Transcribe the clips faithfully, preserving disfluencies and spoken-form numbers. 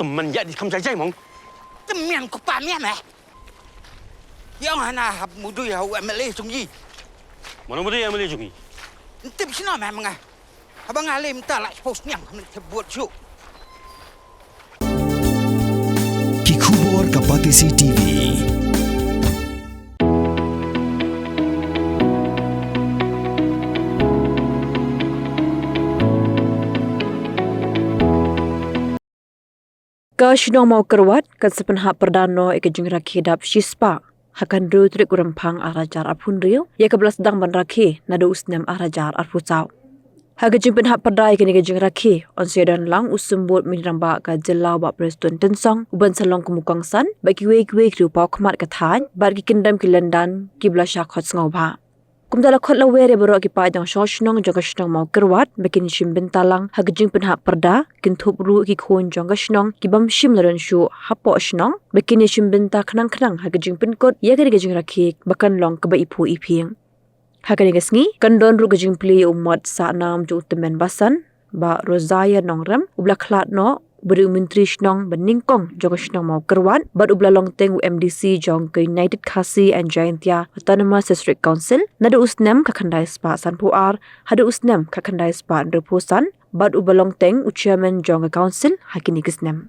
Tymmen ïa di kham jai jai mong. Tymmen ko pa mian eh. Ïa nga na hap mudui ha u M L A jong i. Mano mudui M L A jong i? Tip sino meh menga. Haba nga lem ta la post niang khamne te buat shu. Ki khubor ka Batesi T V. Ka shnong Mawkyrwat kan sa pynhap pyrda noh ïa ka jingrakhe dap shispah ha ka hynriew tarik u Rymphang arhajar arphew hynriew, ïa kaba la sdang ban rakhe naduh u snem arhajar arphew saw. Ha ka jingpynhap pyrda ïa kane ka jingrakhe, yn sa ïadon lang u Symbud Myntri Rangbah ka jylla Bah Prestone Tynsong, u ban sa long kum u kongsan, bad kiwei kiwei ki riew paw khmat ka thaiñ, bad ki kyndem ki lyndan kiba la shah khot sngewbha. Kumta la khot lawei ïa baroh ki paid nongshong shnong jong ka shnong Mawkyrwat ba kin shim bynta lang ha ka jingpynhap pyrda, kynthup ruh ki khun jong ka shnong ki bym shym la don shuh hapoh shnong, ba kin ïa shim bynta khnang khnang ha ka jingpynkut ïa kane ka jingrakhe ba kan long kaba iphuh iphieng. Ha kane ka sngi kan don ruh ka jingplie ïa u Mot Sahnam jong u Tymmen Basan, Bah Rosaya Nongrem, uba la khlad noh, uba dei u Myntri Shnong ba nyngkong jong ka shnong Mawkyrwat, bad uba la long teng u M D C jong ka United Khasi and Jaintia Autonomous District Council, naduh u snem khatkhyndai spah sanphew ar haduh u snem khatkhyndai spah hynriewphew san, bad uba long teng u Chairman jong ka Council ha kine ki snem.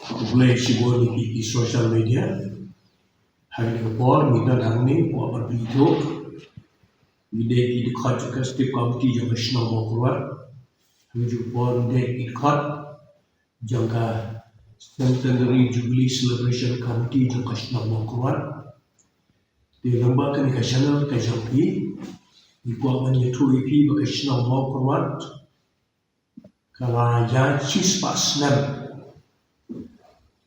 Khublei shibun ïa ki, ki social media. Ha kane ka por ngi don hangne, kwah ban pynithuh, ngi dei ki dkhot jong ka Executive Committee jong ka shnong Mawkyrwat. Ha kane ka por ngi dei ki dkhot jong ka Centenary Jubilee Celebration Committee jong ka shnong Mawkyrwat. Te lyngba kane ka channel ka jong phi, ngi kwah ban ïathuh ïa phi ba ka shnong Mawkyrwat ka la ïaid shispah snem,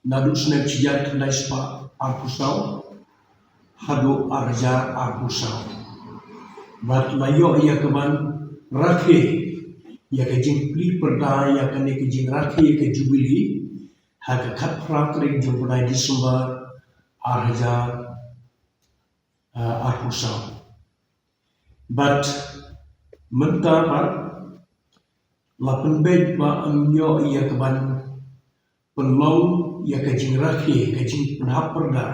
naduh snem shi hajar khyndai spah arphew saw haduh arhajar arphew saw. Bad la ïoh ïa ka ban rakhe ïa ka jingplie pyrda ïa kane ka jingrakhe ïa ka Jubilee ha ka khatphra tarik jong u bnai December arhajar, eh, arphew saw. Bad mynta pat la pynbeit ba yn ïoh ïa ka ban pynlong ïa ka jingrakhe, ka jingpynhap pyrda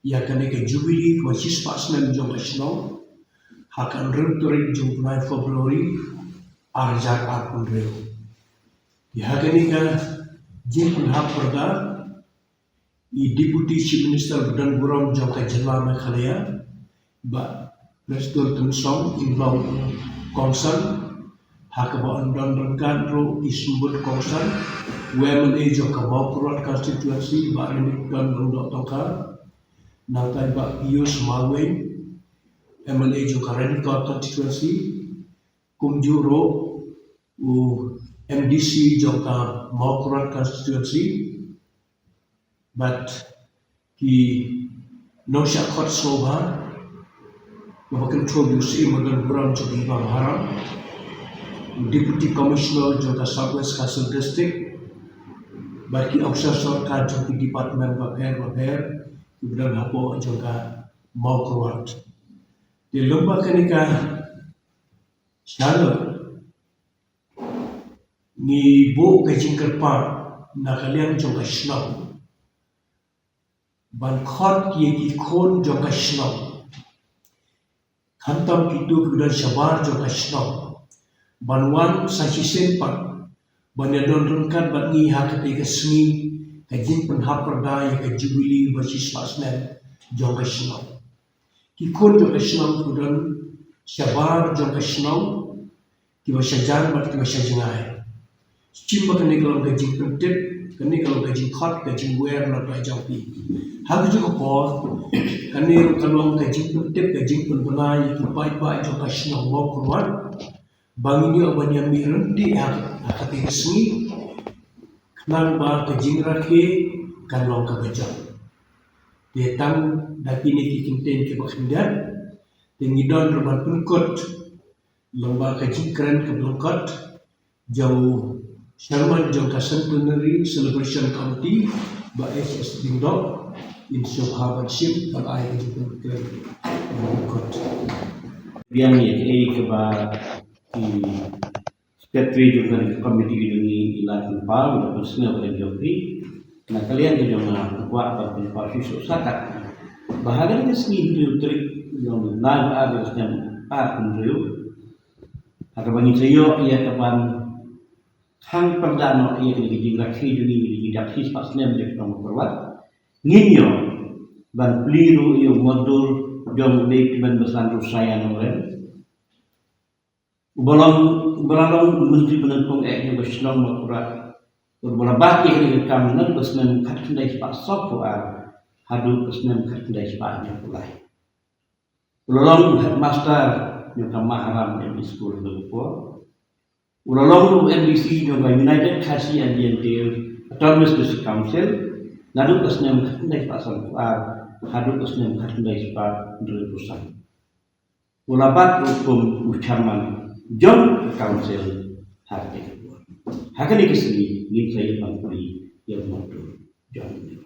ïa kane ka Jubilee kaba shispah snem jong ka shnong ha ka hynriew tarik jong u bnai February arhajar arphew hynriew. Te ha kane ka jingpynhap pyrda, i Deputy Chief Minister ba don burom jong ka jylla Meghalaya, Bah Prestone Tynsong, in long kongsan, ha kaba yn don ryngkat ruh ki symbud kongsan, u M L A jong ka Mawkyrwat constituency, Bah Renikton Lyngdoh Tongkhar, nangta i Bah Pius Marwein, M L A jong ka Ranikor constituency, kumjuh ruh u M D C jong ka Mawkyrwat constituency, bad ki nongshah khot sngewbha, kaba kynthup ïa u Syiem ba don burom jong ka Hima Maharam, u Deputy Commissioner jong ka South West Khasi Hills District, bad ki officer sorkar jong ki department bapher bapher kiba don hapoh jong ka Mawkyrwat. Te lyngba kane ka channel ngi buh ka jingkyrpad na ka liang jong ka shnong ban khot ïa ki khun jong ka shnong, khamtam kito kiba don shabar jong ka shnong, ban wan sa shisien pat ban ïadon ryngkat bad ngi ha katei ka sngi ka jingpynhap pyrda ïa ka Jubilee ba shispah snem jong ka shnong. Ki khun jong ka shnong kiba don shabar jong ka shnong, kiba shajan bad kiba shajngai. Shim ba kane ka long ka jingpyntip, kane ka long ka jingkhot, ka jingwer na ka jong phi. Ha kajuh ka por, kane ruh ka long ka jingpyntip, ka jingpynbna ïa ki paidbah jong ka shnong Mawkyrwat, ba ngin ïoh ban ïamih ryntih ha, ha katei ka sngi, khnang ba ka jingrakhe kan long kaba jop. Te tang da kine ki kyntien kiba khyndiat, te ngi don ruh ban pynkut lyngba ka jingkren kaba lyngkot jong u Chairman jong ka Centenary Celebration Committee, Bah H S Lyngdoh, in sngewbha ban shim, ban ai ka jingkren kaba lyngkot. Biang ïa kaei kaba ki Secretary jong ka komiti jong ngi i la pynpaw, i la pynsngew ïa jong phi. Na ka liang ka jong nga, nga kwah ban pynpaw shuh shuh sakat ba ha kane ka sngi hynriew tarik jong u bnai ba ar jong ka snem ar hynriew, ha kaba ngin sa ïoh ïa ka ban khang pyrda noh ïa kane ka jingrakhe jong ngi, ngi dak shi spah snem jong ka nongpyrkhat. Ngin ïoh ban plie ruh ïa u mot dur jong u dei tymmen basan Ruh Saia Nongrim, uba long, uba la long u Myntri Banyngkong eh jong ka shnong Mawkyrwat, uba la bat ïa kane ka kam naduh ka snem khatkhyndai spah sawphew ar haduh ka snem khatkhyndai spah hynñiewphew lai. U la long u headmaster jong ka Maharam M E School ha kane ka por. U la long u M D C jong ka United Khasi and Jaintia Autonomous District Council naduh ka snem khatkhyndai spah sanphew ar haduh ka snem khatkhyndai spah hynriewphew san. U la bat ruh kum u chairman jong ka council ha kane ka por. Ha kane ka sngi ngin sa ïa ban plie ïa u mot dur jong u.